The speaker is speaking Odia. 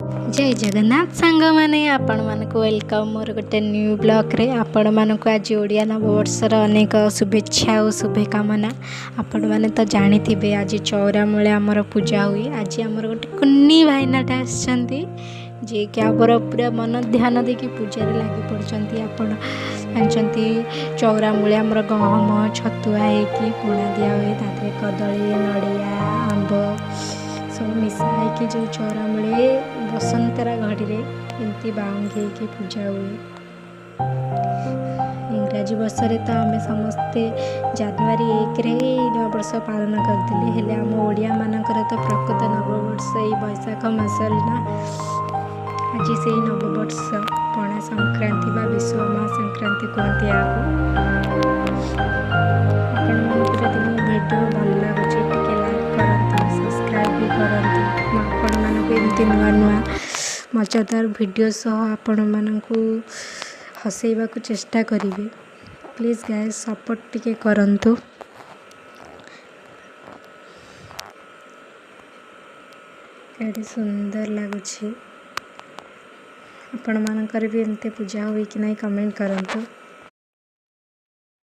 ଜୟ ଜଗନ୍ନାଥ ସାଙ୍ଗମାନେ, ଆପଣମାନଙ୍କୁ welcome ମୋର ଗୋଟେ ନ୍ୟୁ ବ୍ଲଗ୍ରେ। ଆପଣମାନଙ୍କୁ ଆଜି ଓଡ଼ିଆ ନବବର୍ଷର ଅନେକ ଶୁଭେଚ୍ଛା ଓ ଶୁଭକାମନା। ଆପଣମାନେ ତ ଜାଣିଥିବେ ଆଜି ଚଉରାମୂଳେ ଆମର ପୂଜା ହୁଏ। ଆଜି ଆମର ଗୋଟେ କୁନି ଭାଇନାଟା ଆସିଛନ୍ତି, ଯିଏକି ଆମର ପୁରା ମନ ଧ୍ୟାନ ଦେଇକି ପୂଜାରେ ଲାଗି ପଡ଼ିଛନ୍ତି। ଆପଣ ଜାଣିଛନ୍ତି, ଚଉରାମୂଳେ ଆମର ଗହମ ଛତୁଆ ହେଇକି ପଣା ଦିଆ ହୁଏ। ତା ଦେହରେ କଦଳୀ, ନଡ଼ିଆ, ଆମ୍ବ ସବୁ ମିଶା ହେଇକି ଯେଉଁ ଚଉରାମୂଳେ ବସନ୍ତରା ଘଡ଼ିରେ ଏମିତି ବାଉଙ୍ଗି ହେଇକି ପୂଜା ହୁଏ। ଇଂରାଜୀ ବର୍ଷରେ ତ ଆମେ ସମସ୍ତେ ଜାନୁଆରୀ 1ରେ ହିଁ ନୂଆବର୍ଷ ପାଳନ କରିଥିଲେ, ହେଲେ ଆମ ଓଡ଼ିଆମାନଙ୍କର ତ ପ୍ରକୃତ ନବବର୍ଷ ଏଇ ବୈଶାଖ ମାସରେ ନା। ଆଜି ସେଇ ନବବର୍ଷ ପଣା ସଂକ୍ରାନ୍ତି ବା ବିଷୁବ ମହାସଂକ୍ରାନ୍ତି କୁହନ୍ତି ଏହାକୁ। ଆପଣମାନଙ୍କୁ ଯଦି ମୋ ଭିଡ଼ିଓ ଭଲ ଲାଗୁଛି, ଟିକେ ଲାଇକ୍ କରନ୍ତୁ, ସବସ୍କ୍ରାଇବ୍ ବି କରନ୍ତୁ। ମୁଁ ଆପଣମାନଙ୍କୁ ଏମିତି ନୂଆ ନୂଆ ମଜାଦାର ଭିଡ଼ିଓ ସହ ଆପଣମାନଙ୍କୁ ହସେଇବାକୁ ଚେଷ୍ଟା କରିବି। ପ୍ଲିଜ୍ ଗାଏଜ୍, ସପୋର୍ଟ ଟିକେ କରନ୍ତୁ। କେଡ଼େ ସୁନ୍ଦର ଲାଗୁଛି! ଆପଣମାନଙ୍କର ବି ଏମିତି ପୂଜା ହୁଏ କି ନାହିଁ, କମେଣ୍ଟ କରନ୍ତୁ।